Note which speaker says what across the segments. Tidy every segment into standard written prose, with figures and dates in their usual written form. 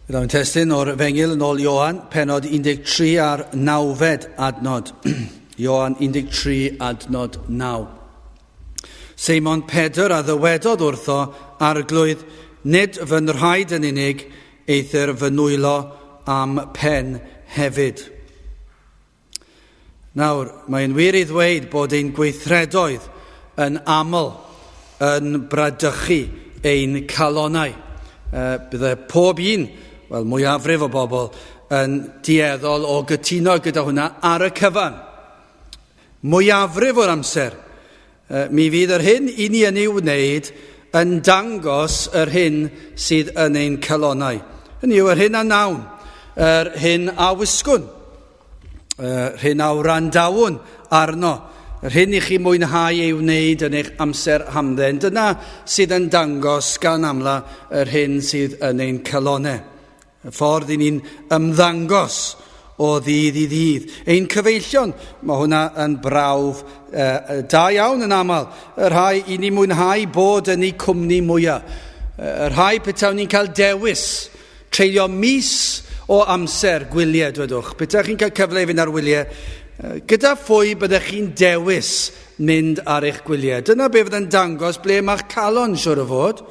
Speaker 1: Byddwn testun o'r Efengyl yn ôl Ioan, penod 13 a'r nawfed adnod. Ioan 13 adnod 9. Seimon Pedr a ddywedodd wrtho, Arglwydd, nid fy nhraed yn unig, eithr fy nwylo a'm pen hefyd. Nawr, mae'n wir i ddweud bod ein gweithredoedd yn aml yn bradychu ein calonnau. Bydde pob un, wel mwyafrif o bobl, yn dueddol o gytuno gyda hwnna ar y cyfan. Mwyafrif o'r amser, mi fydd yr hyn i ni yn ei wneud yn dangos yr hyn sydd yn ein calonnau. Hynny yw, yr hyn a wnawn, yr hyn a wisgwn, yr hyn a wrandawn arno, yr hyn i chi mwynhau ei wneud yn eich amser hamdden. Dyna sydd yn dangos gan amla yr hyn sydd yn ein calonnau. Y ffordd i ni'n ymddangos o ddydd i ddydd. Ein cyfeillion, mae hwnna yn brawf da iawn yn aml. Y rhai i ni mwynhau bod yn eu cwmni mwyaf. Y rhai petawn ni'n cael dewis treulio mis o amser gwyliau, dwedwch. Petaech chi'n cael cyfle i fynd ar wyliau, gyda phwy byddech chi'n dewis mynd ar eich gwyliau? Dyna be fydd yn dangos ble mae'ch calon, siwr o fod.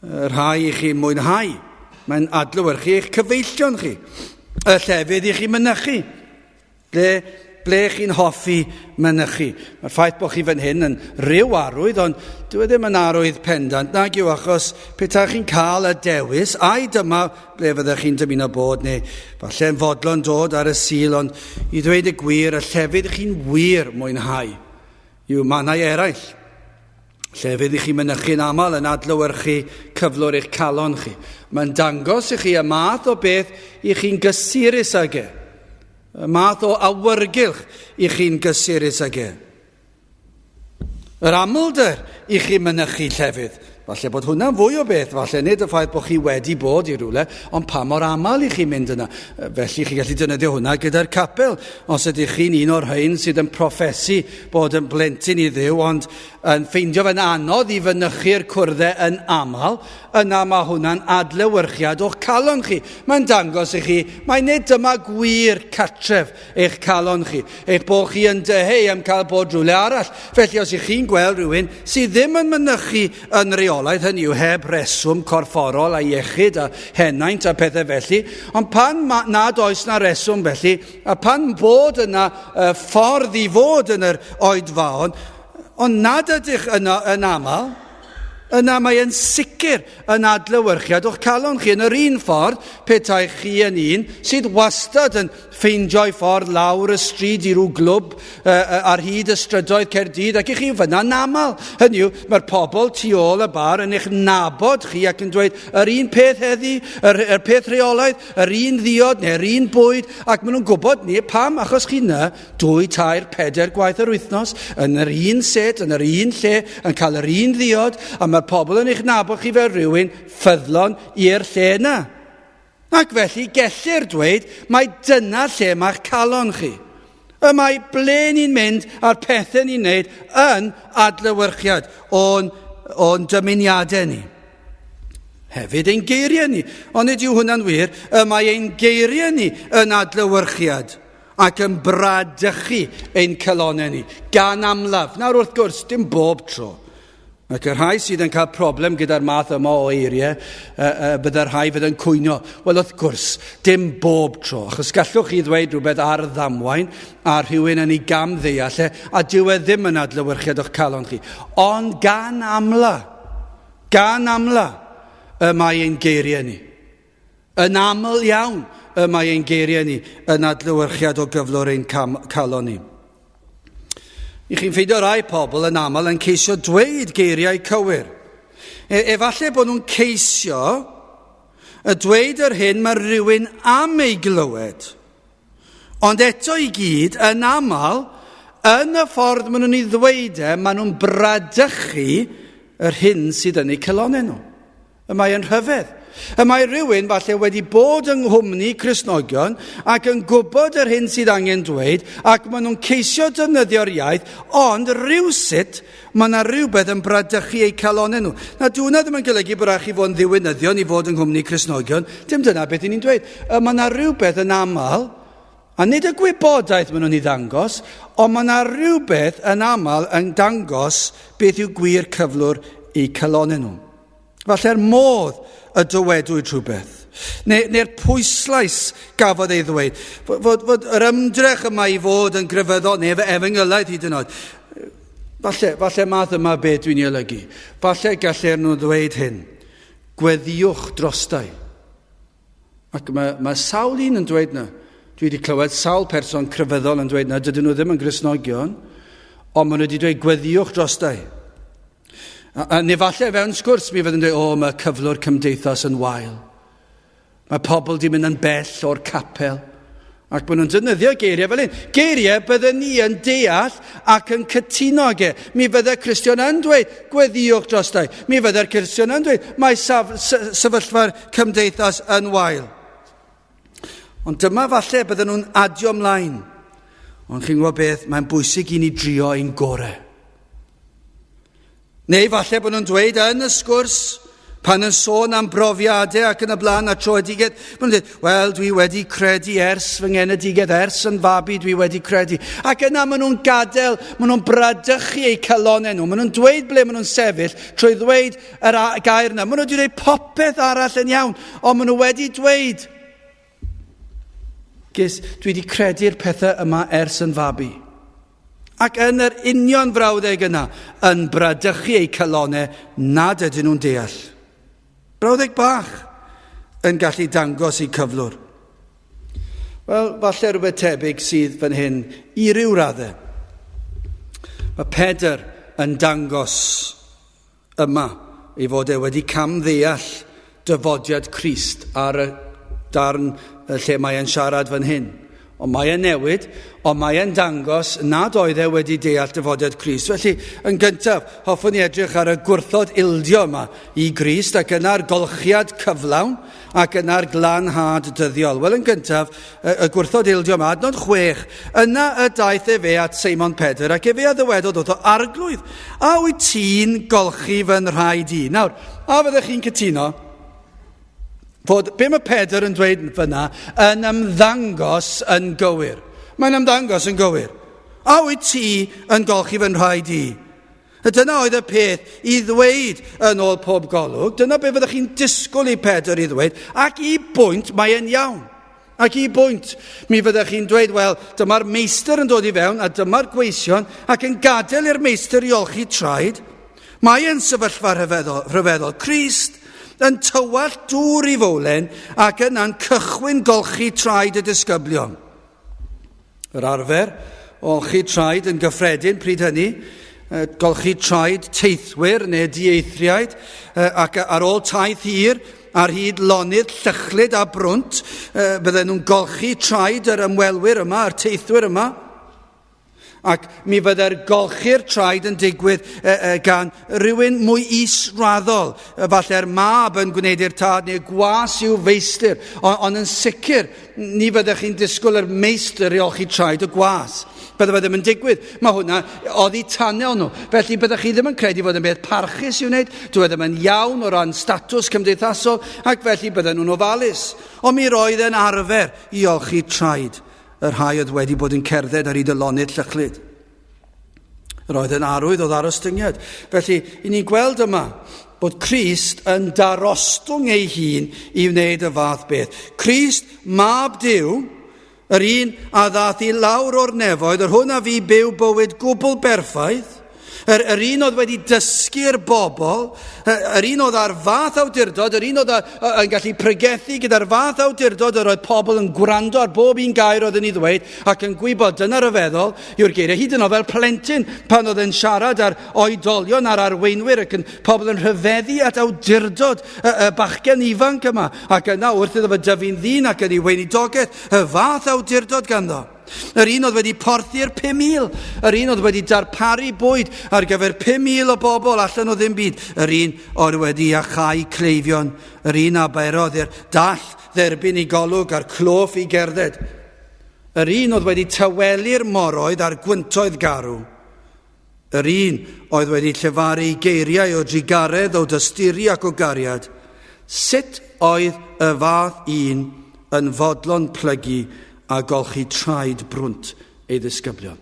Speaker 1: Y rhai i chi mwynhau. Mae'n adlewyrchu eich cyfeillion chi. Y llefydd i chi mynychu. Ble, ble chi'n hoffi mynychu. Mae'r ffaith bod chi fan hyn yn rhyw arwydd, ond dyw e ddim yn arwydd pendant nag yw, achos petai chi'n cael y dewis, ai dyma ble fyddech chi'n dymuno bod, neu falle'n fodlon dod ar y Sul, ond i ddweud y gwir, y llefydd chi'n wir mwynhau yw mannau eraill. Llefydd i chi mynychu'n aml yn adlewyrchu cyflwr eich calon chi. Mae'n dangos i chi y math o beth i chi'n gysurus ag e. Y math o awyrgylch i chi'n gysurus ag e. Yr amlder i chi mynychu llefydd. Falle bod hwnna'n fwy o beth, falle nid y ffaith bod chi wedi bod i rywle, ond pa mor aml i chi mynd yna. Felly chi'n gallu defnyddio hwnna gyda'r capel. Os ydych chi'n un o'r rhain sydd yn proffesu bod yn blentyn i Dduw, ond yn ffeindio fe'n anodd i fynychu'r cwrddau yn aml, yna mae hwnna'n adlewyrchiad o'ch calon chi. Mae'n dangos i chi mai nid dyma gwir cartref eich calon chi, eich bod chi yn dyheu am cael bod rhywle arall. Felly os ych chi'n gweld rhywun sydd ddim yn mynychu yn reolaidd, hynny yw heb reswm corfforol a iechyd a henaint a pethau felly, ond pan nad oes na reswm felly, a pan bod yna ffordd i fod yn yr oedfaon, Ond nad ydych yno yn aml, yna mae yn sicr yn adlewyrchiad o'ch calon chi. Yn yr un ffordd, petai chi yn un sydd wastad yn ffeindio'i ffordd lawr y stryd i ryw glwb ar hyd y strydoedd Caerdydd ac i chi fyna'n aml. Hynny yw, mae'r pobl tu ôl y bar yn eich nabod chi ac yn dweud yr un peth heddi, yr, yr peth rheolaidd, yr un ddiod neu'r un bwyd, ac maen nhw'n gwybod ni pam, achos chi yna Dwy, tair, pedair gwaith yr wythnos, yn yr un set, yn yr un lle, yn cael yr un ddiod, a mae'r pobl yn eich nabod chi fel rhywun ffyddlon i'r lle yna. Ac felly gellir dweud mai dyna lle mae'ch calon chi. Y mae ble ni'n mynd a'r pethau ni'n wneud yn adlewyrchiad o'n, o'n dymuniadau ni. Hefyd ein geiriau ni. Ond nid yw hwnna'n wir. Y mae ein geiriau ni yn adlewyrchiad ac yn bradychu ein calonnau ni, gan amlaf. Nawr, wrth gwrs, dim bob tro. Ac y rhai sydd yn cael problem gyda'r math yma o eiriau, bydde'r rhai fydd yn cwyno. Wel, wrth gwrs, dim bob tro, achos gallwch chi ddweud rhywbeth ar ddamwain a rhywun yn ei gam ddeall e, a dyw e ddim yn adlewyrchiad o'ch calon chi. Ond gan amla, gan amla, y mae ein geiriau ni. Yn aml iawn y mae ein geiriau ni yn adlewyrchiad o gyflwr ein calon ni. I chi'n ffeindio rai pobl yn aml yn ceisio dweud geiriau cywir. E, efallai bod nhw'n ceisio y dweud yr hyn mae rhywun am ei glywed. Ond eto i gyd, yn aml, yn y ffordd maen nhw'n ei ddweud e, maen nhw'n bradychu yr hyn sydd yn eu calonnau nhw. Y mae yn rhyfedd. Y mae rhywun falle wedi bod yng nghwmni Cristnogion ac yn gwybod yr hyn sydd angen dweud ac maen nhw'n ceisio defnyddio'r iaith, ond rhywsut mae yna rhywbeth yn bradychu eu calonau nhw. Na, dyw hwnna ddim yn golygu bod rhaid chi fod yn ddiwinyddion i fod yng nghwmni Cristnogion. Dim dyna beth ni'n dweud. Y mae yna rhywbeth yn aml, a nid y gwybodaeth maen nhw'n ei ddangos, ond mae yna rhywbeth yn aml yn dangos beth yw gwir cyflwr eu calonau nhw. Falle'r modd y dywedwyd rhywbeth. Neu'r neu pwyslais gafodd ei ddweud. Fod, fod, fod yr ymdrech yma i fod yn grefyddol neu efo efengylaidd hyd yn oed. Falle, falle math yma beth dwi'n ei olygu. Falle gallen nhw ddweud hyn. Gweddïwch drostai. Ac mae, mae sawl un yn dweud na. Dwi wedi clywed sawl person crefyddol yn dweud na, dydyn nhw ddim yn Gristnogion, ond maen nhw wedi dweud gweddïwch drostai. A, a neu falle fewn sgwrs mi fydd yn dweud, o, mae cyflwr cymdeithas yn wael. Mae pobl di mynd yn bell o'r capel. Ac maen nhw'n defnyddio geiriau fel hyn. Geiriau bydden ni yn deall ac yn cytuno ag e. Mi fydde Cristion yn dweud, gweddïwch drostai. Mi fydde'r Cristion yn dweud, mae saf, sefyllfa'r cymdeithas yn wael. Ond dyma falle bydden nhw'n adio ymlaen. Ond chi'n gwybod beth, mae'n bwysig i ni drio ein gorau. Neu falle bod nhw'n dweud yn y sgwrs, pan yn sôn am brofiadau ac yn y blaen a troedigaeth, maen nhw'n dweud, wel, dwi wedi credu ers fy ngenedigaeth, ers yn fabi dwi wedi credu. Ac yna maen nhw'n gadael, maen nhw'n bradychu eu calonau nhw, maen nhw'n dweud ble maen nhw'n sefyll trwy ddweud yr gair yna. Maen nhw wedi dweud popeth arall yn iawn, ond maen nhw wedi dweud, Ges, dwi wedi credu'r pethau yma ers yn fabi. Ac yn yr union frawddeg yna, yn bradychu eu calonau nad ydyn nhw'n deall. Brawddeg bach yn gallu dangos eu cyflwr. Wel, falle rhywbeth tebyg sydd fan hyn i ryw raddau. Mae Pedr yn dangos yma ei fod e wedi camddeall dyfodiad Crist ar y darn lle mae e'n siarad fan hyn. Ond mae e'n newid, ond mae e'n dangos nad oedd e wedi deall dyfodiad Crist. Felly, yn gyntaf, hoffwn i edrych ar y gwrthod ildio yma i Grist ac yna'r golchiad cyflawn ac yna'r glanhad dyddiol. Wel, yn gyntaf, y, y gwrthod ildio yma, adnod 6, yna y daeth efe at Seimon Pedr, ac efe a ddywedodd wrtho, Arglwydd, a wyt ti'n golchi fy nhraed i? Nawr, a fyddech chi'n cytuno fod be mae Pedr yn dweud fyna yn ymddangos yn gywir? Mae'n ymddangos yn gywir. A wyt ti yn golchi fy nhraed i? A dyna oedd y peth i ddweud yn ôl pob golwg. Dyna be fyddech chi'n disgwyl i Pedr i ddweud, ac i bwynt mae e'n iawn. Ac i bwynt, mi fyddech chi'n dweud, wel, dyma'r meistr yn dod i fewn, a dyma'r gweision, ac yn gadael i'r meistr i olchi traed. Mae e'n sefyllfa rhyfeddol, rhyfeddol. Crist yn tywallt dŵr i fowlen ac yna'n cychwyn golchi traed y disgyblion. Yr arfer o olchi traed yn gyffredin pryd hynny, golchi traed teithwyr neu dieithriaid, ac ar ôl taith hir, ar hyd lonydd llychlyd a brwnt, bydden nhw'n golchi traed yr ymwelwyr yma, yr teithwyr yma. Ac mi fydde'r golchi'r traed yn digwydd gan rhywun mwy israddol, falle'r mab yn gwneud i'r tad neu gwas i'w feistr, ond, on yn sicr ni fyddech chi'n disgwyl yr meistr i olchi traed y gwas. Bydde fe ddim yn digwydd. Mae hwnna oddi tanio nhw. Felly byddech chi ddim yn credu fod yn beth parchus i'w wneud, dyw e ddim yn iawn o ran statws cymdeithasol, ac felly bydden nhw'n ofalus. Ond mi roedd e'n arfer i olchi traed y rhai oedd wedi bod yn cerdded ar hyd y lonydd llychlyd. Roedd yn arwydd o ddarostyngiad. Felly, i ni'n gweld yma bod Crist yn darostwng ei hun i wneud y fath beth. Crist, mab Duw, yr un a ddath i lawr o'r nefoedd, yr hwn a fu byw bywyd gwbl berffaith, Yr, yr un oedd wedi dysgu'r bobl, yr un oedd ar fath awdurdod, yr un oedd yn gallu pregethu gyda'r fath awdurdod yr oedd pobl yn gwrando ar bob un gair oedd yn ei ddweud ac yn gwybod dyna ryfeddol yw'r geiriau. Hyd yn oed fel plentyn pan oedd yn siarad ar oedolion a'r arweinwyr ac yn pobl yn rhyfeddu at awdurdod y, y bachgen ifanc yma ac yna wrth iddo fe dyfu'n ddyn ac yn ei weinidogaeth y fath awdurdod ganddo. Yr un oedd wedi porthi'r 5,000. Yr un oedd wedi darparu bwyd ar gyfer 5,000 o bobl allan o ddim byd. Yr un oedd wedi iachau cleifion. Yr un a berodd i'r dall dderbyn i golwg a'r cloff i gerdded. Yr un oedd wedi tawelu'r moroedd a'r gwyntoedd garw. Yr un oedd wedi llefaru geiriau o drugaredd, o dosturi ac o gariad. Sut oedd y fath un yn fodlon plygu a golchi traed brwnt ei ddisgyblion?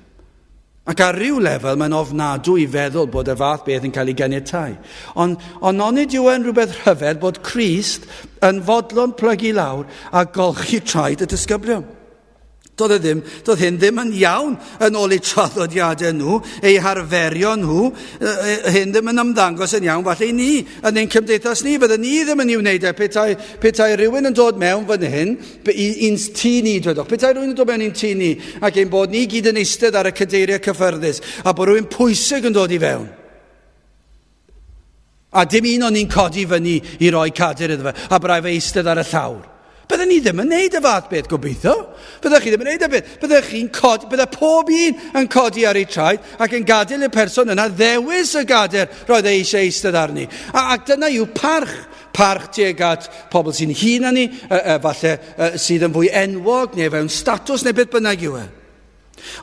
Speaker 1: Ac ar ryw lefel mae'n ofnadwy i feddwl bod y fath beth yn cael ei ganiatáu. Ond, ond onid yw e'n rhywbeth rhyfedd bod Crist yn fodlon plygu lawr a golchi traed y disgyblion? Doedd, e ddim, doedd hyn ddim yn iawn yn ôl eu traddodiadau nhw, eu harferion nhw. Hyn ddim yn ymddangos yn iawn falle i ni, yn ein cymdeithas ni. Fydden ni ddim yn ei wneud e petai, petai rhywun yn dod mewn fan hyn, i'n tŷ ni, dwedwch. Petai rhywun yn dod mewn i'n tŷ ni, ac ein bod ni gyd yn eistedd ar y cadeiriau cyffyrddus, a bod rhywun pwysig yn dod i fewn. A dim un o'n ni'n codi fyny i roi cader iddo fe, a braidd fe eistedd ar y llawr. Bydden ni ddim yn neud y fath beth, gobeithio. Byddech chi ddim yn neud y beth. Byddech chi'n codi, bydde pob un yn codi ar ei traed ac yn gadael y person yna ddewis y gader roedd e eisiau eistedd arni. A, ac dyna yw parch. Parch tuag at pobl sy'n hŷn na ni, falle sydd yn fwy enwog neu fewn statws neu beth bynnag yw e.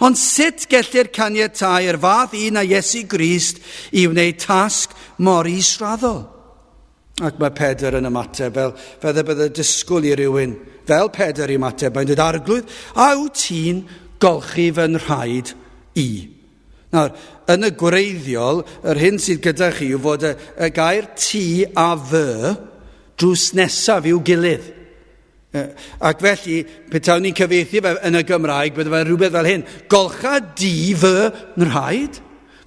Speaker 1: Ond sut gellir caniatáu i'r fath un â Iesu Grist i wneud tasg mor israddol? Ac mae Pedr yn ymateb fel, fel y bydde disgwyl i rywun fel Pedr i ymateb. Mae'n dweud, Arglwydd, a wyt ti'n golchi fy nhraed i? Nawr, yn y gwreiddiol, yr hyn sydd gyda chi yw fod y, y gair ti a fy drws nesaf i'w gilydd. Ac felly, petawn ni'n cyfieithu fe yn y Gymraeg, bydde fe rhywbeth fel hyn. Golcha di fy nrhaid.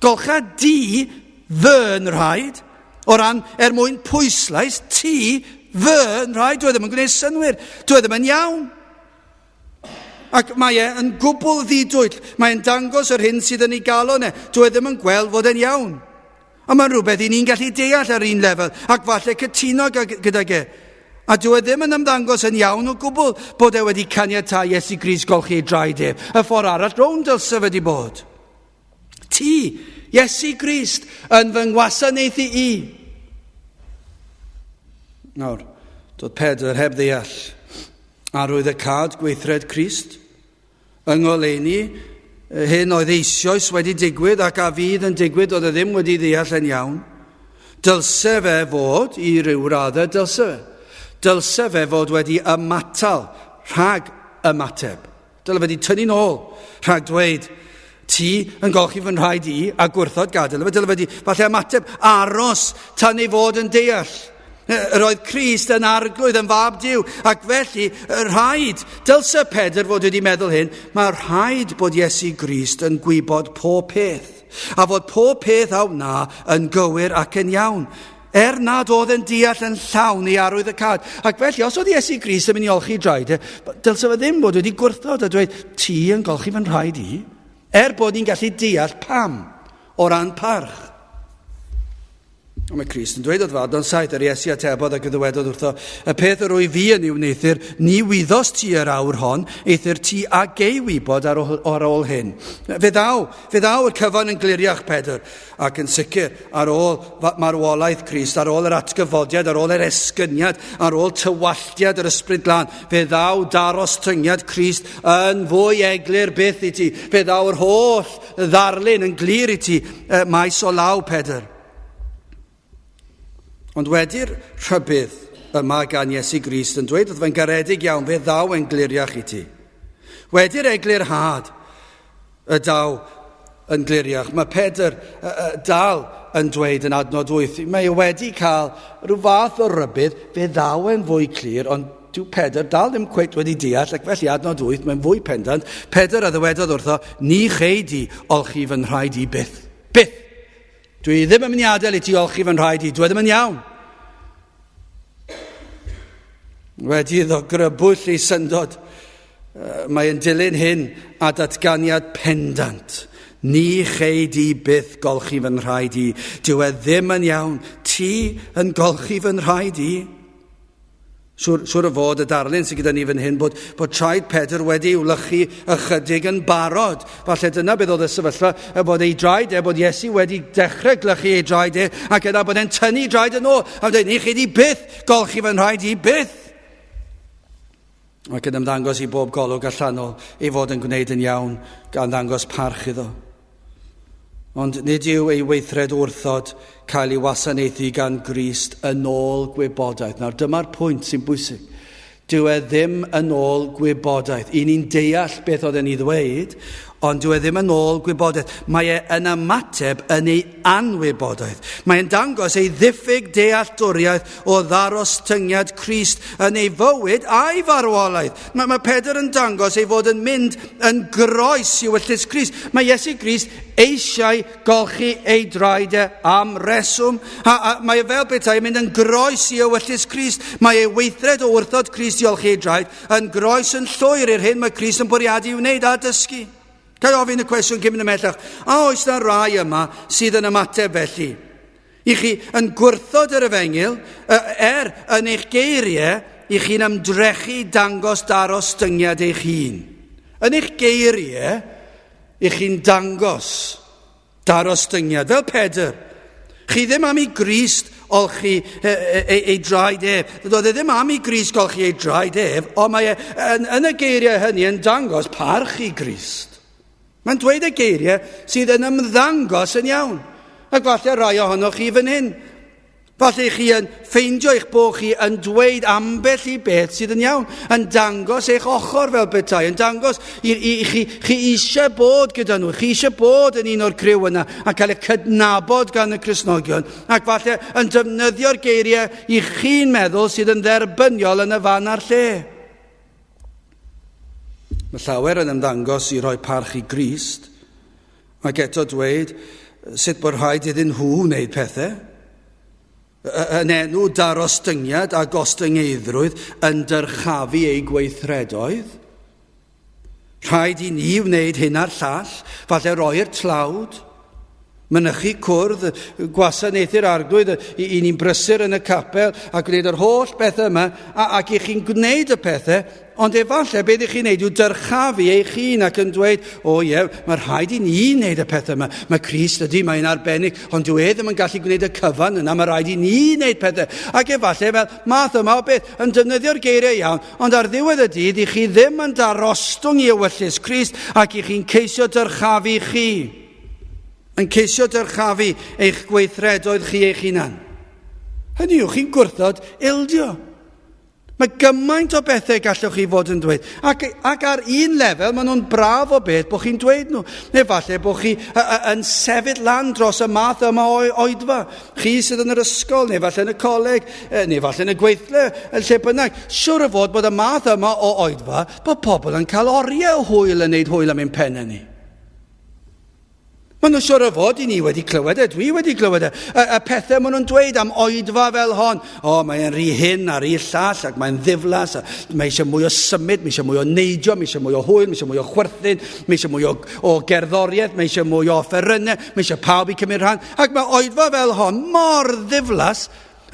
Speaker 1: Golcha di fy nrhaid. O ran, er mwyn pwyslais, ti fy nrhaid. Dwi e ddim yn gwneud synnwyr. Dwi e ddim yn iawn. Ac mae e yn gwbl ddidwyll. Mae'n dangos yr hyn sydd yn ei galon e. Dwi e ddim yn gweld fod e'n iawn. A mae'n rhywbeth i ni'n gallu deall ar un lefel, ac falle cytuno gydag e. A dyw e ddim yn ymddangos yn iawn o gwbl bod e wedi caniatáu Iesu Grist golchi ei draed ef. Y ffordd arall rownd dylse fe wedi bod. Ti, Iesu Grist, yn fy ngwasanaethu i. Nawr, dod Pedr heb ddeall arwydd y cad gweithred Crist. Yng ngoleuni hyn oedd eisoes wedi digwydd ac a fydd yn digwydd oedd e ddim wedi ddeall yn iawn. Dylse fe fod, i ryw raddau, dylse fe. Dylse fe fod wedi ymatal rhag ymateb. Dylse fe wedi tynnu'n ôl rhag dweud, ti yn golchi fy nhraed i a gwrthod gadael. Fe dylse fe wedi falle ymateb aros tan ei fod yn deall. Yr oedd Crist yn arglwydd, yn fab Duw, ac felly rhaid, dylse Pedr fod wedi meddwl hyn, mae rhaid bod Iesu Grist yn gwybod pob peth, a fod pob peth a wna yn gywir ac yn iawn, er nad oedd yn deall yn llawn ei arwydd y cad. Ac felly, os oedd Iesu Grist yn mynd i olchi draed, e, dylse fe ddim bod wedi gwrthod a dweud, ti yn golchi fy nhraed i, er bod ni'n gallu deall pam, o ran parch. Ond mae Crist yn dweud wrth Fadon 7, yr Iesu atebodd ac y ddywedodd wrtho, y peth yr wyf fi yn ei wneuthur, ni wyddost ti yr awr hon, eithr ti a gei wybod ar ôl, ar ôl hyn. Fe ddaw, fe ddaw y cyfan yn gliriach, Pedr, ac yn sicr, ar ôl marwolaeth Crist, ar ôl yr atgyfodiad, ar ôl yr esgyniad, ar ôl tywalltiad yr Ysbryd Glân, fe ddaw darostyngiad Crist yn fwy eglur byth i ti. Fe ddaw'r holl ddarlun yn glir i ti, maes o law, Pedr. Ond wedi'r rhybudd yma gan Iesu Grist yn dweud wrth fe'n garedig iawn, fe ddaw e'n gliriach i ti. Wedi'r eglurhad y daw yn gliriach. Mae Pedr dal yn dweud yn adnod 8, mae e wedi cael rhyw fath o rybudd, fe ddaw e'n fwy clir, ond dyw Pedr dal ddim cweit wedi deall, ac felly adnod 8, mae'n fwy pendant. Pedr a ddywedodd wrtho, ni chei di olchi fy nhraed i byth. Byth! Dwi ddim yn mynd i adael i ti olchi fy nhraed i, dwi e ddim yn iawn. Wedi iddo grybwyll ei syndod, mae'n dilyn hyn a datganiad pendant. Ni chei di byth golchi fy nhraed i. Dyw e ddim yn iawn. Ti yn golchi fy nhraed i. Siwr, siwr o fod y darlun sydd gyda ni fan hyn bod, bod traed Pedr wedi ei wlychu ychydig yn barod. Falle dyna beth oedd y sefyllfa, y bod ei draed e, bod Iesu wedi dechrau glychu ei draed e, ac yna bod e'n tynnu draed yn ôl. A dweud, ni chi di byth golchi fy nhraed i byth. Ac yn ymddangos i bob golwg allanol ei fod yn gwneud yn iawn gan ddangos parch iddo. Ond nid yw ei weithred wrthod cael ei wasanaethu gan Grist yn ôl gwybodaeth. Nawr dyma'r pwynt sy'n bwysig. Dyw e ddim yn ôl gwybodaeth. I ni'n deall beth oedd e'n ei ddweud, ond dyw e ddim yn ôl gwybodaeth. Mae e yn ymateb yn ei anwybodaeth. Mae'n dangos ei ddiffyg dealltwriaeth o ddarostyngiad Crist yn ei fywyd a'i farwolaeth. Mae, mae Pedr yn dangos ei fod yn mynd yn groes i ewyllys Crist. Mae Iesu Grist eisiau golchi ei draed e am reswm. A, a mae e fel petai yn mynd yn groes i ewyllys Crist. Mae ei weithred o wrthod Crist i olchi ei draed yn groes yn llwyr i'r hyn mae Crist yn bwriadu i'w wneud a dysgu. Ga i ofyn y cwestiwn cyn mynd ymhellach? A oes na rai yma sydd yn ymateb felly? I chi yn gwrthod yr efengyl, er yn eich geiriau, i chi'n ymdrechu dangos darostyngiad eich hun. Yn eich geiriau, i chi'n dangos darostyngiad, fel Pedr. Chi ddim am i Grist olchi ei, ei, ei draed ef. Doedd e ddim am i Grist golchi ei draed ef, ond mae e yn, yn y geiriau hynny yn dangos parch i Grist. Mae'n dweud y geiriau sydd yn ymddangos yn iawn. Ac falle rai ohonoch chi fan hyn. Falle chi yn ffeindio eich bod chi yn dweud ambell i beth sydd yn iawn, yn dangos eich ochr fel petai, yn dangos i, i, i chi, chi eisiau bod gyda nhw, chi eisiau bod yn un o'r criw yna a cael eich cydnabod gan y Cristnogion, ac falle yn defnyddio'r geiriau i chi'n meddwl sydd yn dderbyniol yn y fan a'r lle. Mae llawer yn ymddangos i roi parch i Grist, ac eto dweud sut bod rhaid iddyn nhw wneud pethau. Yn enw darostyngiad a gostyngeiddrwydd yn dyrchafu eu gweithredoedd. Rhaid i ni wneud hyn a'r llall, falle roi'r tlawd, mynychu cwrdd, gwasanaethu'r arglwydd, i, i ni'n brysur yn y capel a gwneud yr holl bethau yma, a, ac i chi'n gwneud y pethau, ond efallai beth i chi'n gwneud yw dyrchafu eich hun ac yn dweud, o ie, mae rhaid i ni wneud y pethau yma. Mae Crist ydy, mae'n arbennig, ond dyw e ddim yn gallu gwneud y cyfan yna, mae rhaid i ni wneud pethau. Ac efallai fel math yma o beth, yn defnyddio'r geiriau iawn, ond ar ddiwedd y dydd, i chi ddim yn darostwng i ewyllys Crist ac i chi'n ceisio dyrchafu chi. Yn ceisio dyrchafu eich gweithredoedd chi eich hunan. Hynny yw, chi'n gwrthod ildio. Mae gymaint o bethau gallwch chi fod yn dweud. Ac, ac ar un lefel, maen nhw'n braf o beth bod chi'n dweud nhw. Neu falle bod chi yn sefyll lan dros y math yma o oedfa. Chi sydd yn yr ysgol, neu falle yn y coleg, neu falle yn y gweithle, yn lle bynnag. Siwr o fod bod y math yma o oedfa, bod pobl yn cael oriau o hwyl yn neud hwyl am ein pennau ni. Maen nhw siwr o fod i ni wedi clywed e, dwi wedi clywed e. Y, y pethau maen nhw'n dweud am oedfa fel hon. O, mae'n rhy hyn a rhy llall ac mae'n ddiflas. A mae eisiau mwy o symud, mae eisiau mwy o neidio, mae eisiau mwy o hwyl, mae eisiau mwy o chwerthin, mae eisiau mwy o, o gerddoriaeth, mae eisiau mwy o offerynnau, mae eisiau pawb i cymryd rhan. Ac mae oedfa fel hon mor ddiflas.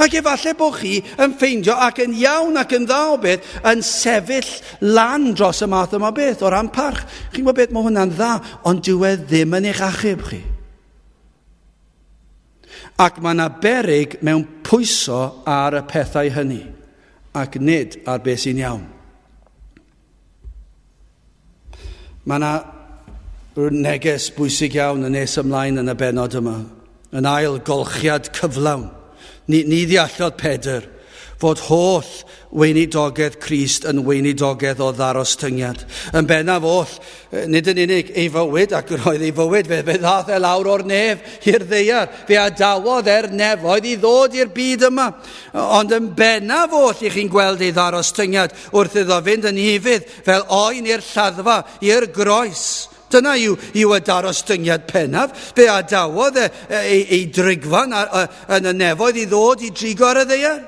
Speaker 1: Ac efallai bod chi yn ffeindio ac yn iawn ac yn dda o beth yn sefyll lan dros y math yma o beth o ran parch. Chi'n gwybod beth, mae hwnna'n dda, ond dyw e ddim yn eich achub chi. Ac mae yna berig mewn pwyso ar y pethau hynny, ac nid ar beth sy'n iawn. Mae yna neges bwysig iawn yn nes ymlaen yn y benod yma, yn ail golchiad cyflawn. Ni, ni ddeallodd Pedr fod holl weinidogaeth Crist yn weinidogaeth o ddarostyngiad. Yn bennaf oll, nid yn unig ei fywyd, ac roedd ei fywyd, fe, fe ddaeth e lawr o'r nef i'r ddeiar, fe adawodd e'r nefoedd i ddod i'r byd yma. Ond yn bennaf oll, i chi'n gweld ei ddarostyngiad wrth iddo fynd yn ufudd fel oen i'r lladdfa, i'r groes. Dyna yw, yw y darostyngiad pennaf. Fe adawodd e, e, ei, ei drigfan ar, yn y nefoedd i ddod i drigo ar y ddeiar.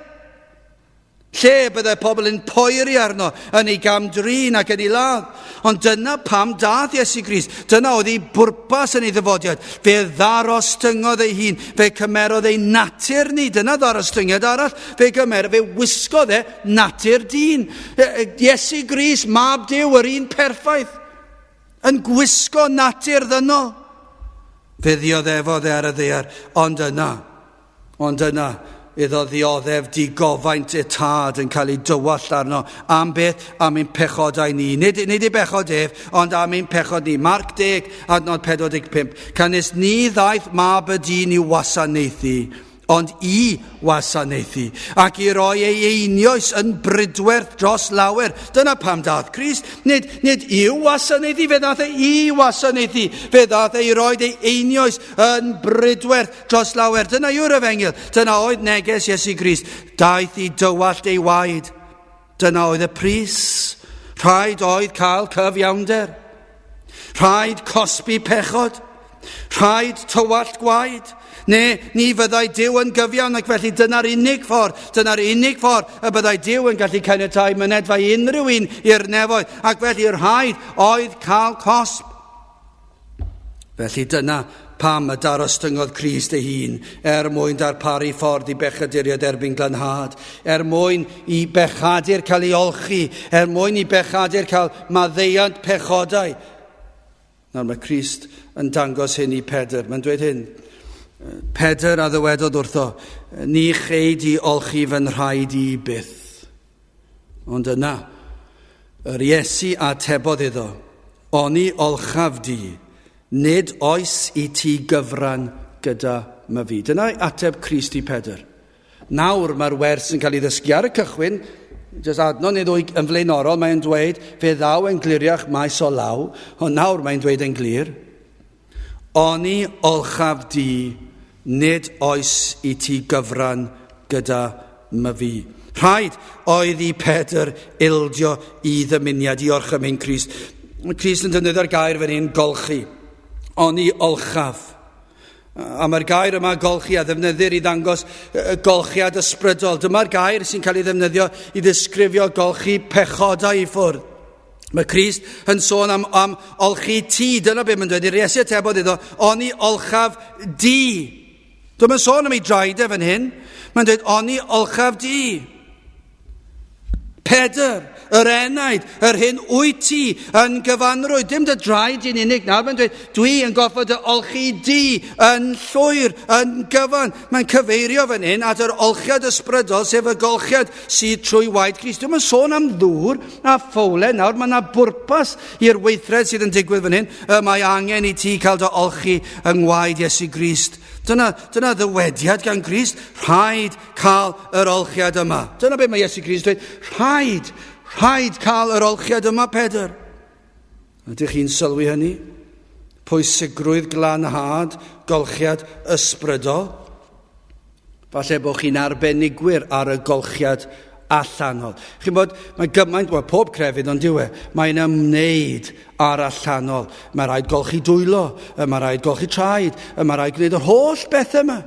Speaker 1: Lle byddai pobl yn poeri arno, yn ei gamdrin ac yn ei ladd. Ond dyna pam dath Iesu Grist. Dyna oedd ei bwrpas yn ei ddyfodiad. Fe ddarostyngodd ei hun. Fe cymerodd ei natur ni. Dyna ddarostyngiad arall. Fe gymerodd, fe wisgodd e natur dyn. Iesu Grist, mab Duw, yr un perffaith, yn gwisgo natur ddynol. Fe ddioddefodd e ar y ddaear, ond yna, Ond yna, iddo ddioddef digofaint y tad yn cael ei dywallt arno. Am beth? Am ein pechodau ni. Nid, nid ei bechod ef, ond am ein pechod ni. Marc 10, adnod 45. Canys ni ddaeth mab y dyn i'w wasanaethu, ond i wasanaethu, ac i roi ei einioes yn brydwerth dros lawer. Dyna pam dath Crist. Nid, nid i'w wasanaethu, fe ddath e i wasanaethu. Fe ddath e i roi ei einioes yn brydwerth dros lawer. Dyna yw'r efengyl. Dyna oedd neges Iesu Grist. Daeth i dywallt ei waed. Dyna oedd y pris. Rhaid oedd cael cyfiawnder. Rhaid cosbi pechod. Rhaid tywallt gwaed. Ne, ni fyddai Duw yn gyfiawn ac felly dyna'r unig ffordd, dyna'r unig ffordd y byddai Duw yn gallu caniatáu mynedfa i unrhyw un i'r nefoedd ac felly rhaid oedd cael cosb. Felly dyna pam y darostyngodd Crist ei hun, er mwyn darparu ffordd i bechaduriaid erbyn glanhad, er mwyn i bechadur cael ei olchi, er mwyn i bechadur cael maddeuant pechodau. Nawr mae Crist yn dangos hyn i Pedr. Mae'n dweud hyn, Pedr a ddywedodd wrtho, ni chei di olchi fy nhraed i byth. Ond yna, yr Iesu atebodd iddo, Oni olchaf di, nid oes i ti gyfran gyda myfi. Dyna ateb Crist i Pedr. Nawr mae'r wers yn cael ei ddysgu ar y cychwyn, jyst adnod neu ddwy yn flaenorol, mae'n dweud, fe ddaw yn gliriach maes o law, ond nawr mae'n dweud yn glir, Oni olchaf di, nid oes i ti gyfran gyda myfi. Rhaid oedd i Pedr ildio i ddymuniad i orchymyn Crist. Mae Crist yn defnyddio'r gair fan hyn, golchi. Oni olchaf. A mae'r gair yma, golchi, a ddefnyddir i ddangos golchiad ysbrydol. Dyma'r gair sy'n cael ei ddefnyddio i ddisgrifio golchi pechodau i ffwrdd. Mae Crist yn sôn am, am olchi ti. Dyna beth mae'n dweud. I'r Iesu atebodd iddo, oni olchaf di. Dyma'n sôn am ei draed e fan hyn. Mae'n dweud, oni olchaf di. Pedr, yr enaid, yr hyn wyt ti yn gyfanrwydd. Dim dy draed i'n unig nawr. Mae'n dweud, dwi yn gorfod dy olchi di yn llwyr, yn gyfan. Mae'n cyfeirio fan hyn at yr olchiad ysbrydol, sef y golchiad sydd trwy waed Crist. Dwi'n sôn am ddŵr a ffowlen nawr. Mae yna bwrpas i'r weithred sydd yn digwydd fan hyn. Y mae angen i ti cael dy olchi yng ngwaed Iesu Grist. Dyna, dyna ddywediad gan Grist. Rhaid cael yr olchiad yma. Dyna beth mae Iesu Grist dweud. Rhaid, rhaid cael yr olchiad yma, Pedr. Ydych chi'n sylwi hynny? Pwysigrwydd glanhad, golchiad ysbrydol. Falle bod chi'n arbenigwyr ar y golchiad allanol. Chi'n bod, mae gymaint, wel, pob crefydd ond yw e, mae'n ymwneud â'r allanol. Mae rhaid golchi dwylo, mae rhaid golchi traed, mae rhaid gwneud yr holl bethau yma.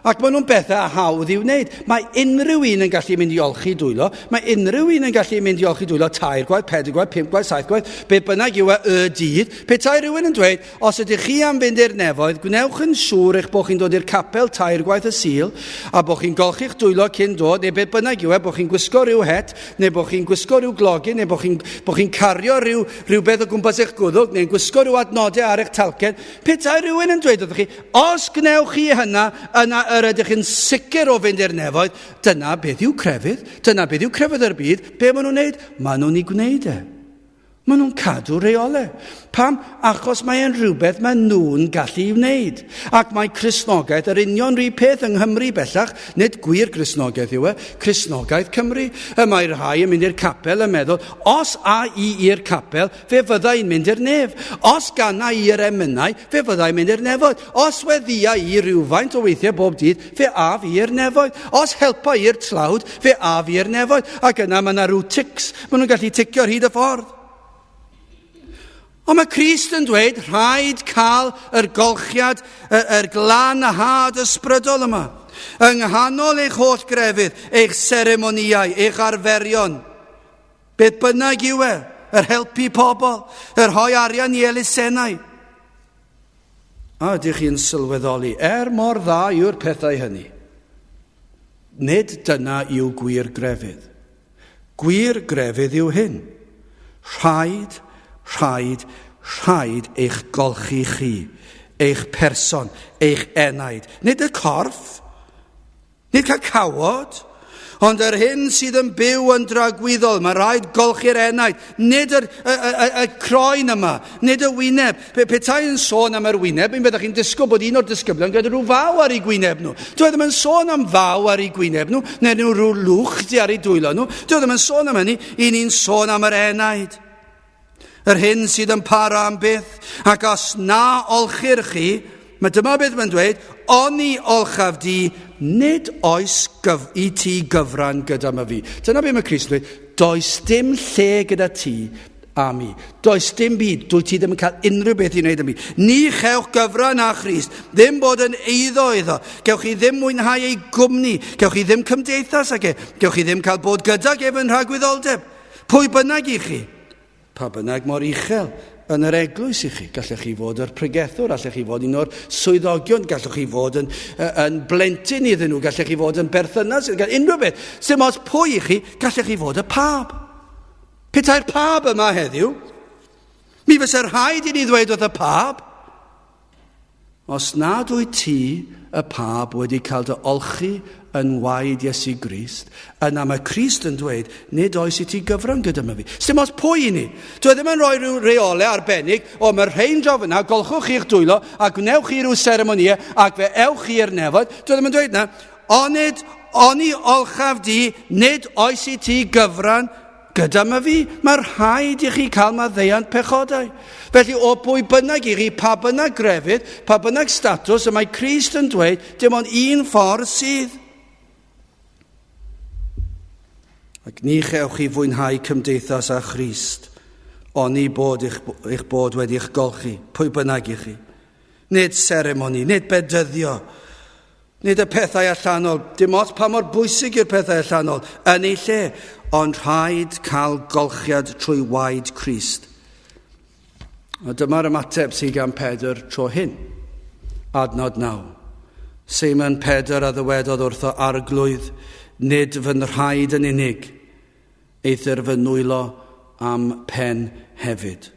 Speaker 1: Ac maen nhw'n bethau hawdd i'w wneud. Mae unrhyw un yn gallu mynd i olchi dwylo. Mae unrhyw un yn gallu mynd i olchi dwylo tair gwaith, pedair gwaith, pump gwaith, saith gwaith, be bynnag yw e y dydd. Petai rhywun yn dweud, os ydych chi am fynd i'r nefoedd, gwnewch yn siŵr eich bod chi'n dod i'r capel tair gwaith y Sul, a bod chi'n golchi'ch dwylo cyn dod, neu beth bynnag yw e, bod chi'n gwisgo rhyw het, neu bod chi'n gwisgo rhyw glogyn, neu bod chi'n bo chi cario rhyw, rhywbeth o gwmpas eich gwddwg, neu'n gwisgo rhyw adnodau ar eich talcen. Petai rhywun yn dweud wrthych chi, Os gwnewch chi hynna, yna yr ydych yn sicr o fynd i'r nefoedd. Dyna beth yw crefydd. Dyna beth yw crefydd yr byd. Be maen nhw'n wneud? Maen nhw'n ei gwneud e. Maen nhw'n cadw rheolau. Pam? Achos mae e'n rhywbeth maen nhw'n gallu ei wneud. Ac mae Cristnogaeth yr union rhy peth yng Nghymru bellach, nid gwir Gristnogaeth yw e, Cristnogaeth Cymru. Y mae rhai yn mynd i'r capel yn meddwl, os a i i'r capel, fe fydda i'n mynd i'r nef. Os gana i yr emynau, fe fydda i'n mynd i'r nefoedd. Os weddia i rywfaint o weithiau bob dydd, fe af i i'r nefoedd. Os helpa i'r tlawd, fe af i'r nefoedd. Ac yna mae yna rhyw tics, maen nhw'n gallu ticio ar hyd y ffordd. Ond mae Crist yn dweud rhaid cael yr golchiad, yr, yr glanhad ysbrydol yma. Yng nghanol eich holl grefydd, eich seremonïau, eich arferion, beth bynnag yw e, yr helpu pobl, yr rhoi arian i elusennau. A ydych chi'n sylweddoli, er mor dda yw'r pethau hynny, nid dyna yw gwir grefydd. Gwir grefydd yw hyn. Rhaid, rhaid, rhaid eich golchi chi, eich person, eich enaid. Nid y corff, nid cael cawod, ond yr hyn sydd yn byw yn dragwyddol. Mae rhaid golchi'r enaid, nid yr, y, y, y, y croen yma, nid y wyneb. Pe, petai yn sôn am yr wyneb, mi fyddech chi'n disgwyl bod un o'r disgyblion gyda rhyw faw ar ei gwyneb nhw. Dwi e ddim yn sôn am faw ar ei gwyneb nhw, neu nhw rhyw lwch di ar ei dwylo nhw. Dwi e ddim yn sôn am hynny, i ni'n sôn am yr enaid. Yr hyn sydd yn para am byth, ac os na olchir chi, mae dyma beth mae'n dweud, oni olchaf di, nid oes gyf, i ti gyfran gyda my fi. Dyna beth mae Crist yn dweud, does dim lle gyda ti a mi. Does dim byd, dwyt ti ddim yn cael unrhyw beth i wneud â mi. Ni chewch gyfran â Christ, ddim bod yn eiddo iddo. Gewch chi ddim mwynhau ei gwmni, gewch chi ddim cymdeithas ag e, gewch chi ddim cael bod gydag ef yn rhagwyddoldeb. Pwy bynnag i chi, pa bynnag mor uchel yn yr eglwys i chi. Gallech chi fod yr pregethwr, allech chi fod un o'r swyddogion, gallwch chi fod yn, yn blentyn iddyn nhw, gallech chi fod yn berthynas, unrhyw beth. Sim ots pwy i chi, gallech chi fod y pab. Petai'r pab yma heddiw, mi fysa rhaid i ni ddweud wrth y pab, os nad wyt ti, y pab, wedi cael dy olchi yn waed Iesu Grist, yna mae Crist yn dweud, nid oes i ti gyfran gyda myfi. Sdim ots pwy i ni. Dwi e ddim yn rhoi rhyw reolau arbennig, o mae'r rhain draw fyna, golchwch chi'ch dwylo a gwnewch chi rhyw seremonïau ac fe ewch chi i'r nefoedd. Dwi e ddim yn dweud na. Onid, oni olchaf di, nid oes i ti gyfran Gyda ma fi, mae rhaid i chi cael maddeuant pechodau. Felly, o bwy bynnag i chi, pa bynnag grefydd, pa bynnag statws, y mae Crist yn dweud, dim ond un ffordd sydd. Ac ni chewch chi fwynhau cymdeithas â Christ, oni bod eich, eich bod wedi eich golchi, pwy bynnag i chi. Nid seremoni, nid bedyddio, Nid y pethau allanol, dim ots pa mor bwysig yw'r pethau allanol, yn ei lle, ond rhaid cael golchiad trwy waed Crist. A dyma'r ymateb sydd gan Pedr tro hyn. Adnod 9. Seimon Pedr a ddywedodd wrtho arglwydd, nid fy nhraed yn unig, eithr fy nwylo am pen hefyd.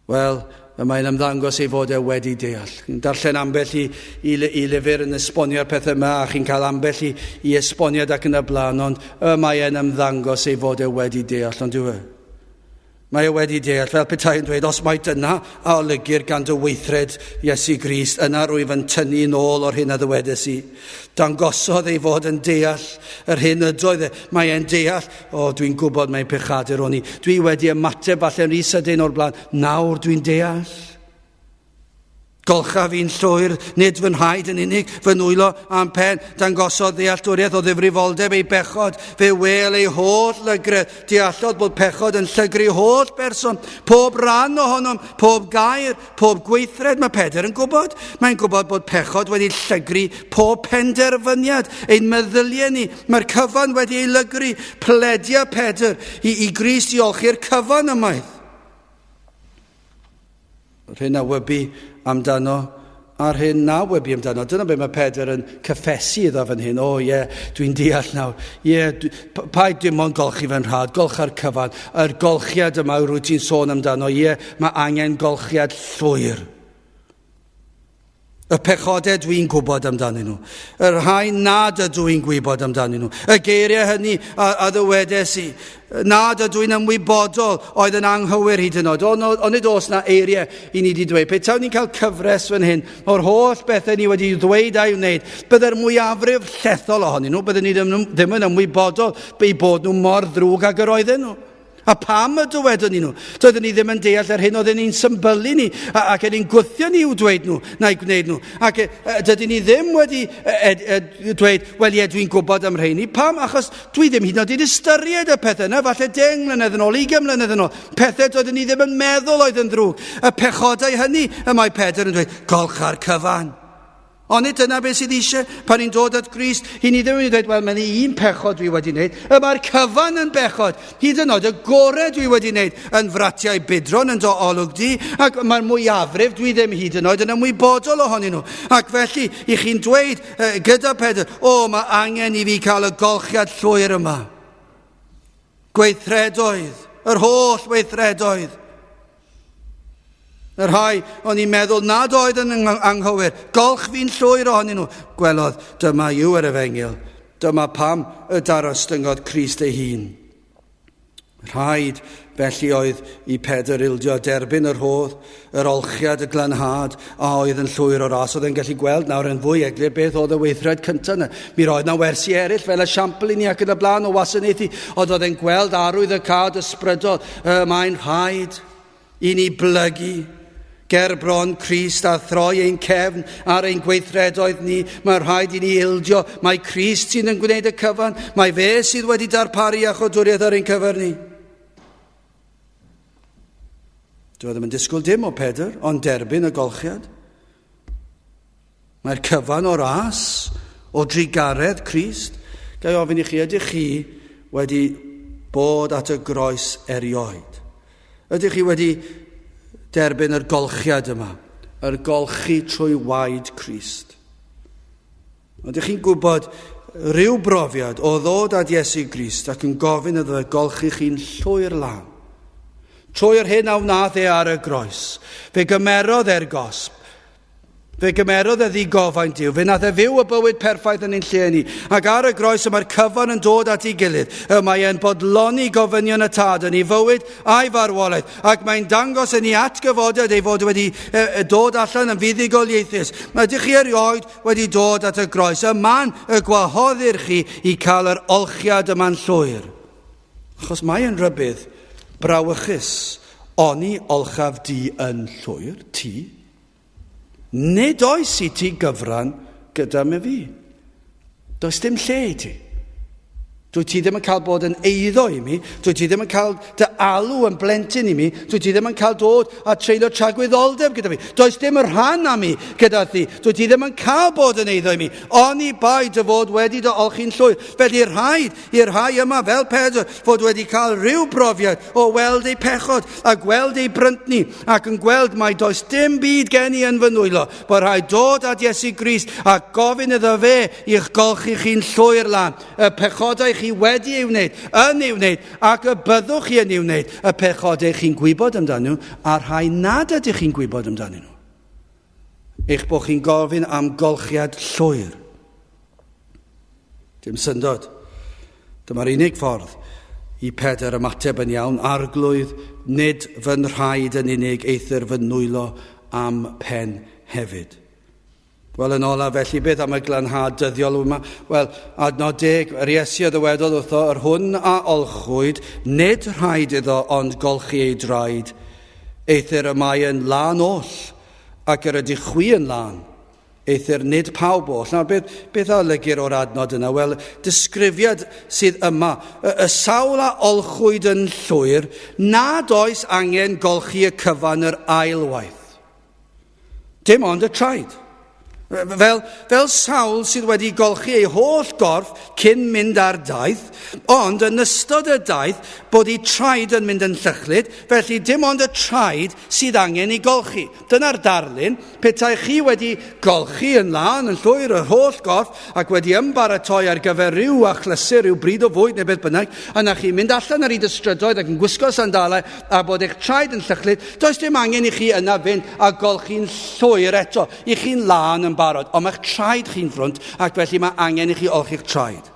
Speaker 1: Wel, y mae'n ymddangos ei fod e wedi deall. Chi'n darllen ambell i, i, i lyfr yn esbonio'r pethau yma, a chi'n cael ambell i, i esboniad ac yn y blaen, ond y mae e'n ymddangos ei fod e wedi deall, ond yw e? Mae e wedi deall, fel petai yn dweud, os mai dyna a olygir gan dy weithred Iesu Grist, yna rwyf yn tynnu yn ôl o'r hyn a ddywedes i. Dangosodd ei fod yn deall yr hyn ydoedd e. Mae e'n deall, o, dwi'n gwybod mae'n pechadur o'n i. Dwi wedi ymateb falle'n rhy sydyn o'r blaen. Nawr dwi'n deall. Golcha fi'n llwyr, nid fy nhaid yn unig, fy nwylo a'm pen. Dangosodd ddealltwriaeth o ddifrifoldeb ei bechod. Fe wel ei holl lygredd. Deallodd bod pechod yn llygru holl berson, pob rhan ohonom, pob gair, Pob gweithred, mae Pedr yn gwybod. Mae'n gwybod bod pechod wedi llygru pob penderfyniad, ein meddyliau ni. Mae'r cyfan wedi ei lygru. Pledia Pedr i, i Grist i olchi'r cyfan ymaith. Yr hyn a wybu amdano a'r hyn na wybu amdano. Dyna beth mae Pedr yn cyffesu iddo fan hyn. O ie, yeah, dwi'n deall nawr. Ie, yeah, paid dim ond golchi fy nhraed, golcha'r cyfan. Yr golchiad yma rwyt ti'n sôn amdano, ie, yeah, mae angen golchiad llwyr. Y pechodau dwi'n gwybod amdanyn nhw. Y rhai nad ydw i'n gwybod amdanyn nhw. Y geiriau hynny a, a ddywedes i. Nad ydw i'n ymwybodol oedd yn anghywir hyd yn oed. Ond on, nid oes na eiriau i ni wedi dweud. Pe tawn ni'n cael cyfres fan hyn o'r holl bethau ni wedi ddweud a'i wneud, byddai'r mwyafrif llethol ohonyn nhw, bydden ni ddim, ddim yn ymwybodol eu bod nhw mor ddrwg ag yr oedden nhw. A pam y dywedon ni nhw? Doeddwn ni ddim yn deall yr hyn oedden ni'n symbylu ni ac yn ni'n gwthio ni i'w dweud nhw na'i gwneud nhw. Ac e, dydyn ni ddim wedi e, e, e, dweud, wel ie, dwi'n gwybod am rheini. Pam? Achos dwi ddim hyd yn oed wedi ystyried y pethau yna, falle 10 mlynedd yn ôl, 20 mlynedd yn ôl. Pethau doeddwn ni ddim yn meddwl oedd yn ddrwg. Y pechodau hynny y mae Pedr yn dweud, golcha'r cyfan. Ond nid dyna beth sydd eisiau pan ni'n dod at Grist. Hi ni ddim yn dweud, wel, mae'n un pechod dwi wedi wneud. Y mae'r cyfan yn bechod. Hyd yn oed y gorau dwi wedi wneud yn fratiau budron yn dy olwg di. Ac mae'r mwyafrif dwi ddim hyd yn oed yn ymwybodol ohonyn nhw. Ac felly, i chi'n dweud gyda Pedr, o, mae angen i fi cael y golchiad llwyr yma. Gweithredoedd, yr holl weithredoedd. Y rhai o'n i'n meddwl nad oedd yn anghywir, golch fi'n llwyr ohonyn nhw. Gwelodd, dyma yw yr efengyl. Dyma pam y darostyngodd Crist ei hun. Rhaid felly oedd i Pedr ildio derbyn y rhodd, yr olchiad, y glanhad, a oedd yn llwyr o ras. Oedd e'n gallu gweld nawr yn fwy eglur beth oedd y weithred cyntaf yna. Mi roedd na wersi eraill fel esiampl i ni ac yn y blaen o wasanaethu, ond oedd e'n gweld arwydd y cad ysbrydol. Y mae'n rhaid i ni blygu ger bron Crist a throi ein cefn ar ein gweithredoedd ni. Mae rhaid i ni ildio. Mae Crist sydd yn gwneud y cyfan. Mae fe sydd wedi darparu iachawdwriaeth ar ein cyfer ni. Dwi ddim yn disgwyl dim o Pedr, ond derbyn y golchiad. Mae'r cyfan o ras, o drugaredd Crist. Ga i ofyn i chi, ydych chi wedi bod at y groes erioed? Ydych chi wedi derbyn yr golchiad yma, yr golchi trwy waed Crist? Ydych chi'n gwybod rhyw brofiad o ddod at Iesu Grist ac yn gofyn iddo fe golchi chi'n llwyr lan? Trwy'r hyn a wnaeth e ar y groes, fe gymerodd e'r gosb, Fe gymerodd e ddigofaint Duw. Fe nath e fyw y bywyd perffaith yn ein lle ni. Ac ar y groes y mae'r cyfan yn dod at ei gilydd. Y mae e'n bodloni gofynion y Tad yn ei fywyd a'i farwolaeth. Ac mae'n dangos yn ei atgyfodiad ei fod wedi dod allan yn fuddugoliaethus. Ydych chi erioed wedi dod at y groes? Y man y gwahoddir chi i cael yr olchiad yma'n llwyr. Achos mae yn rhybudd brawychus. Oni olchaf di yn llwyr, ti? Nid oes i ti gyfran gyda me fi. Does dim lle i ti. Dwyt ti ddim yn cael bod yn eiddo i mi. Dwyt ti ddim yn cael dy alw yn blentyn i mi. Dwyt ti ddim yn cael dod a treulio tragwyddoldeb gyda fi. Does dim rhan am mi gyda thi. Dwyt ti ddim yn cael bod yn eiddo i mi. Oni bai dy fod wedi dy olchi'n llwyr. Felly rhaid i'r rhai yma, fel Pedr, fod wedi cael rhyw brofiad o weld eu pechod a gweld eu bryntni ac yn gweld mai does dim byd gen i yn fy nwylo, bod rhaid dod at Iesu Grist a gofyn iddo fe i'ch golchi chi'n llwyr lan, y pechodau chi wedi ei wneud, yn ei wneud, ac y byddwch chi yn ei wneud, y pechodau chi'n gwybod amdanyn nhw a'r rhai nad ydych chi'n gwybod amdanyn nhw. Eich bod chi'n gofyn am golchiad llwyr. Dim syndod. Dyma'r unig ffordd i Pedr ymateb yn iawn. Arglwydd, nid fy nhraed yn unig, eithr fy nwylo am pen hefyd. Wel, yn olaf, felly, beth am y glanhad dyddiol yma? Wel, adnod deg, yr Iesu a ddywedodd wrtho, yr hwn a olchwyd, nid rhaid iddo ond golchi ei draed, eithr y mae yn lân oll, ac yr ydych chwi yn lân. Eithr nid pawb oll. Nawr, beth, beth a olygir o'r adnod yna? Wel, disgrifiad sydd yma. Y, y sawl a olchwyd yn llwyr, nad oes angen golchi y cyfan yr ailwaith. Dim ond y traed. Fel, fel sawl sydd wedi golchi ei holl gorff cyn mynd ar daith, ond yn ystod y daith bod ei traed yn mynd yn llychlyd, felly dim ond y traed sydd angen ei golchi. Dyna'r darlun, petai chi wedi golchi yn lân yn llwyr yr holl gorff ac wedi ymbaratoi ar gyfer rhyw achlysur, rhyw bryd o fwyd neu beth bynnag, yna chi'n mynd allan ar hyd y strydoedd ac yn gwisgo sandalau a bod eich traed yn llychlyd, does dim angen i chi yna fynd a golchi'n llwyr eto. I chi'n lân yn barod, ond mae'ch traed chi'n frwnt ac felly mae angen i chi olchi'ch traed.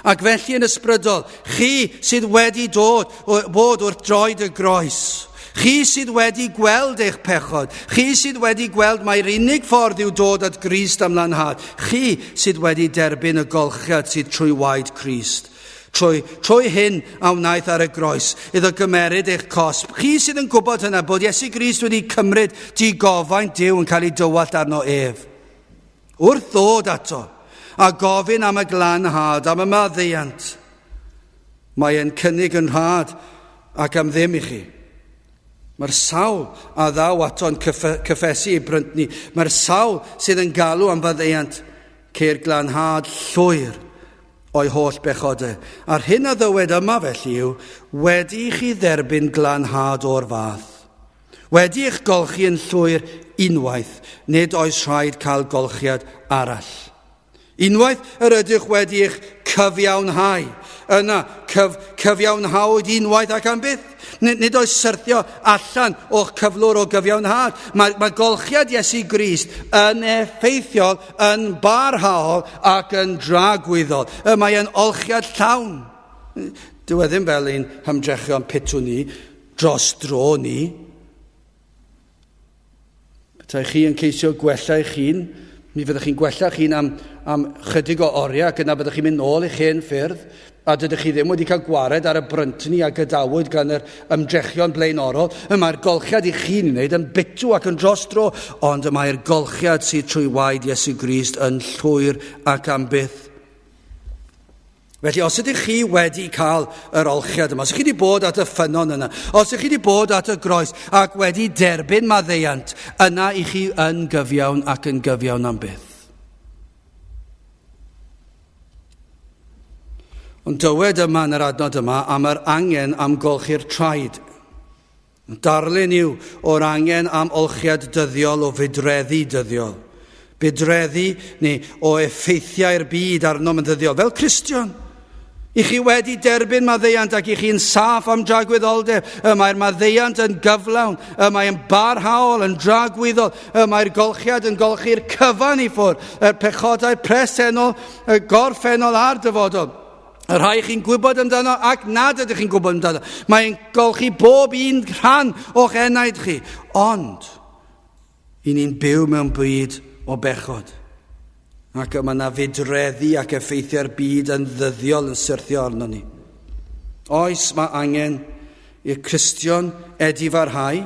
Speaker 1: Ac felly yn ysbrydol, chi sydd wedi dod, bod wrth droed y groes, chi sydd wedi gweld eich pechod, chi sydd wedi gweld mai'r unig ffordd yw dod at Grist am lanhad, chi sydd wedi derbyn y golchiad sydd trwy waed Crist. Trwy, trwy hyn a wnaeth ar y groes, iddo gymeryd eich cosb. Chi sydd yn gwybod hynna, bod Iesu Grist wedi cymryd digofaint Duw yn cael ei dywallt arno ef. Wrth ddod ato, a gofyn am y glanhad, am y maddeuant, mae e'n cynnig yn rhad ac am ddim i chi. Mae'r sawl a ddaw ato'n cyffesu ei bryntni. Mae'r sawl sydd yn galw am faddeuant ceir glanhad llwyr o'i holl bechodau. A'r hyn a ddywed yma felly yw, wedi i chi dderbyn glanhad o'r fath, wedi eich golchi yn llwyr unwaith, nid oes rhaid cael golchiad arall. Unwaith yr ydych wedi eich cyfiawnhau, yna cyf, cyfiawnhawyd unwaith ac am byth. Nid, nid oes syrthio allan o'ch cyflwr o gyfiawnhad. Mae, mae golchiad Iesu Grist yn effeithiol, yn barhaol ac yn dragwyddol. Y mae yn olchiad llawn. Dyw e ddim fel ein hymdrechion pitw ni, dros dro ni. Petai chi yn ceisio gwella eich hun, mi fyddwch chi'n gwella eich hun am, am chydig o oriau ac yna byddwch chi'n mynd nôl i'ch hen ffyrdd a dydych chi ddim wedi cael gwared ar y bryntni a gadawyd gan yr ymdrechion blaenorol. Y mae'r golchiad i chi'n wneud yn bitw ac yn dros dro, ond y mae'r golchiad sydd trwy waed Iesu Grist yn llwyr ac am byth. Felly, os ydych chi wedi cael yr olchiad yma, os ydych chi wedi bod at y ffynnon yna, os ydych chi wedi bod at y groes ac wedi derbyn maddeuant, yna i chi yn gyfiawn ac yn gyfiawn am byth. Ond dywed yma yn yr adnod yma am yr angen am golchi'r traed. Darlun yw o'r angen am olchiad dyddiol o fudreddi dyddiol. Budreddi neu o effeithiau'r byd arnom yn ddyddiol, fel Cristion. I chi wedi derbyn maddeuant ac i chi'n saff am dragwyddoldeb, y mae'r maddeuant yn gyflawn, y mae'n barhaol, yn dragwyddol, y mae'r golchiad yn golchi'r cyfan i ffwrdd, y pechodau presennol, y gorffennol a'r dyfodol. Y rhai chi'n gwybod amdano ac nad ydych chi'n gwybod amdano. Mae'n golchi bob un rhan o'ch enaid chi. Ond, i ni'n byw mewn byd o bechod. Ac y mae yna fudreddi ac effeithiau'r byd yn ddyddiol yn syrthio arno ni. Oes, mae angen i'r Cristion edifarhau.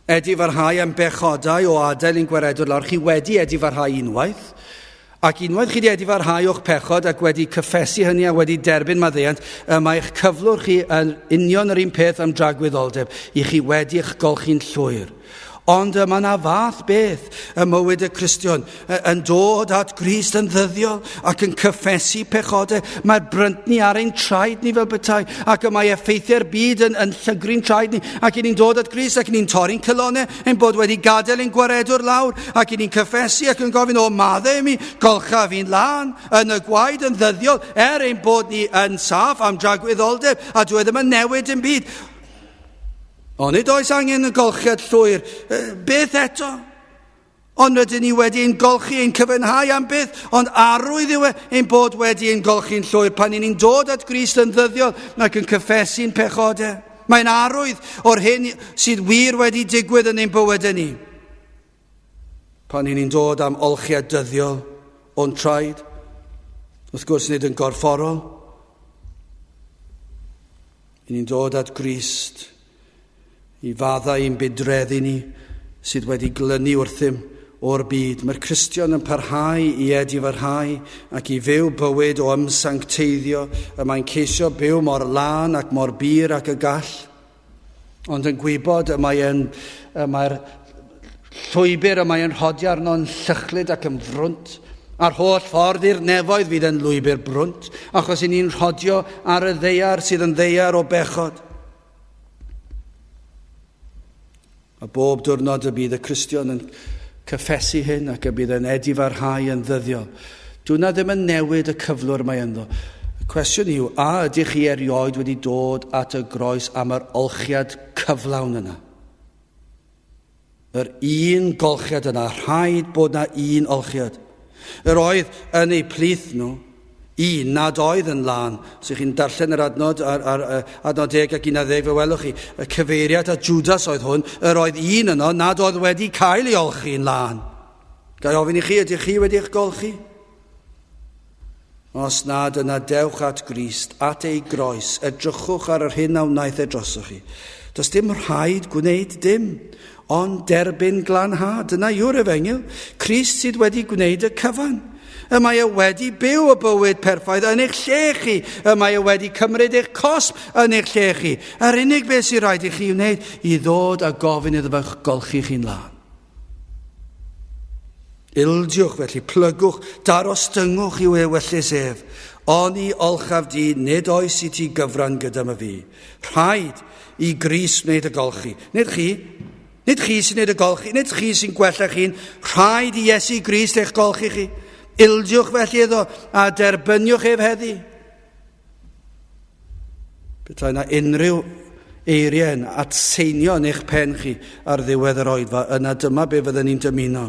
Speaker 1: Edifarhau am bechodau o adael ein gwaredwr lawr. Chi wedi edifarhau unwaith, ac unwaith chi wedi edifarhau o'ch pechod ac wedi cyffesu hynny a wedi derbyn maddeuant, y mae eich cyflwr chi yn union yr un peth am dragwyddoldeb, i chi wedi eich golchi'n llwyr. Ond y mae yna fath beth ym mywyd y Cristion yn dod at Grist yn ddyddiol ac yn cyffesu pechodau. Mae'r bryntni ar ein traed ni fel bethau ac y mae effeithiau'r byd yn, yn llygru'n traed ni ac i ni'n dod at Grist ac i ni'n torri'n cylonau ein bod wedi gadael ein gwaredwr lawr ac i ni'n cyffesu ac yn gofyn o madde i mi, golcha fi'n lân yn y gwaed yn ddyddiol er ein bod ni yn saff am dragwyddoldeb a dwi e ddim yn newid yn byd. Onid oes angen y golchiad llwyr? Beth eto? Ond rydyn ni wedi ein golchi, ein cyfynhau am byth, ond arwydd yw e ein bod wedi ein golchi'n llwyr pan ni'n dod at Grist yn ddyddiol ac yn cyffesu'n pechodau. Mae'n arwydd o'r hyn sydd wir wedi digwydd yn ein bywydau ni. Pan ni'n dod am olchiad dyddiol o'n traed, wrth gwrs nid yn gorfforol, I ni'n dod at Grist i faddau i'n budreddi ni sydd wedi glynu wrthym o'r byd. Mae'r Cristion yn parhau i edifarhau ac i fyw bywyd o ymsancteiddio. Y mae'n ceisio byw mor lân ac mor bur ac y gall. Ond yn gwybod y mae'n, y mae'r llwybr y mae'n rhodio arno'n llychlyd ac yn frwnt, a'r holl ffordd i'r nefoedd fydd yn lwybr brwnt, achos i ni'n rhodio ar y ddeiar sydd yn ddeiar o bechod. A bob diwrnod y bydd y Cristion yn cyffesu hyn ac y bydd yn edifarhau yn ddyddiol. Dwna ddim yn newid y cyflwr mae ynddo. Y cwestiwn yw, a ydych chi erioed wedi dod at y groes am yr olchiad cyflawn yna? Yr un golchiad yna, rhaid bod na un olchiad. Yr oedd yn eu plith nhw un nad oedd yn lân. Os ych chi'n darllen yr adnod, ar, ar, adnod 10 ac 11, fe welwch chi, y cyfeiriad at Judas oedd hwn, yr oedd un yno nad oedd wedi cael ei olchi'n lân. Ga i ofyn i chi, ydych chi wedi eich golchi? Os nad, yna dewch at Grist, at ei groes, edrychwch ar yr hyn a wnaeth e drosoch chi. Does dim rhaid gwneud dim, ond derbyn glanhad. Dyna yw'r efengyl. Crist sydd wedi gwneud y cyfan. Y mae e wedi byw y bywyd perffaith yn eich lle chi. Y mae e wedi cymryd eich cosb yn eich lle chi. Yr unig beth sy'n rhaid i chi wneud i ddod a gofyn iddo fe golchi chi'n lân. Ildiwch felly, plygwch, darostyngwch i'w ewyllys ef. Oni olchaf di, nid oes i ti gyfran gyda my fi. Rhaid i Grist wneud y golchi. Nid chi, Nid chi sy'n neud y golchi, nid chi sy'n gwella chi'n, rhaid i Iesu Grist eich golchi chi. Ildiwch felly iddo a derbyniwch ef heddi. Petai yna unrhyw eiriau yn atseinio yn eich pen chi ar ddiwedd yr oedfa, yna dyma be fydden ni'n dymuno.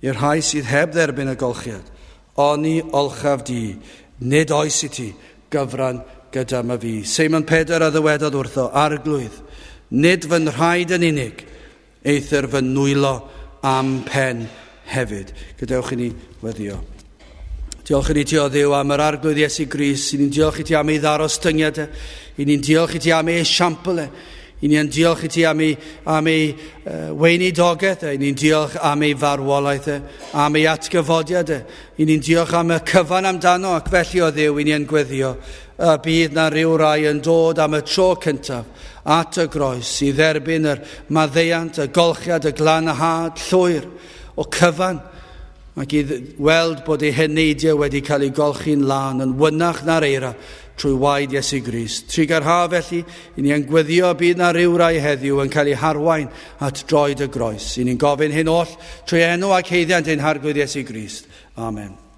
Speaker 1: I'r rhai sydd heb dderbyn y golchiad, oni olchaf di, nid oes i ti gyfran gyda my fi. Seimon Pedr a ddywedodd wrtho, Arglwydd, nid fy nhraed yn unig, eithr fy nwylo am pen hefyd. Gadewch i ni weddio. Diolch i ni ti o Dduw am yr Arglwydd Iesu Grist. I ni'n diolch i ti am ei ddarostyngiad e. I ni'n diolch i ti am ei esiampl e. I ni'n diolch i ti am ei, am ei weinidogaeth e. I ni'n diolch am ei farwolaeth e, am ei atgyfodiad e. I ni'n diolch am y cyfan amdano ac felly o Dduw i ni'n gweddio y bydd na ryw rai yn dod am y tro cyntaf at y groes i dderbyn yr maddeuant, y golchiad, y glanhad llwyr o cyfan ac i weld bod eu heneidiau wedi cael eu golchi'n lân yn wynach na'r eira trwy waed Iesu Grist. Trugarha felly, i ni yn gweddio bydd na ryw rai heddiw yn cael eu harwain at droed y groes. I ni'n gofyn hyn oll trwy enw ac haeddiant ein Harglwydd Iesu Grist. Amen.